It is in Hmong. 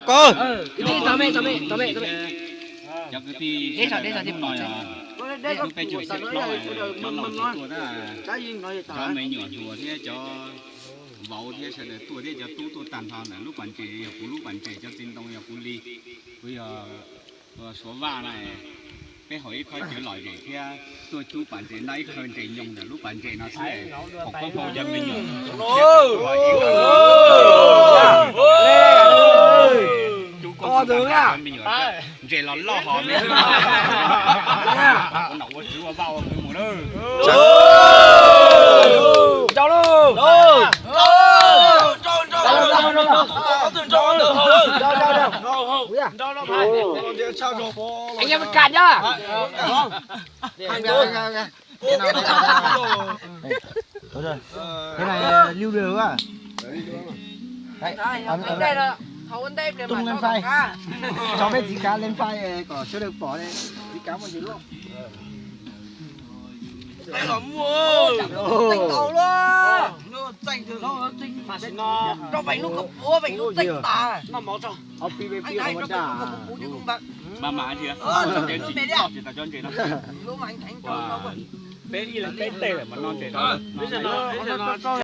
Koj. Cov kwv tij sawv daws hnub no yog hnub peb caug xya plaub, cov laus tsis tuaj thiab, cov me nyuam hluas thiab cov vauv thiab sawv daws tuaj thiab cov tub tuaj tag nrho ntawm lub pas ntses, yog kuv lub pas ntses, cov txiv ntoo yog kuv li, kuv yog Suav Vaj na. Peb haus ib khob cawv lom zem thiab tuaj cub pas ntses noj ib qho ntses nyoos ntawm lub pas ntses no xwb. Haum koob hau cov me nyuam cub koob hau cov me nyuam ntses los loj hos me, ua nom ua tswv ua vaj ua pw mus na. Nrau lauj. Anh em mình cạn nhá. Cái này, ờ, cái này, ờ, lưu được à? Đấy, ấn, ấn lại. Tung lên Face. Cho mấy dí cá lên Face, ờ, có số được bỏ đây. Dí cá một dí luôn. Ê, los muaj. Ê, tau lawm. Rau vẹn lub koj puav vẹn lub txeeg tas. Ob pib peb pib qhov muaj daj. Mas mas thiab, cov ntses no, cov ntses no. Peb ib leeg peb tej lawm mas no ntses no.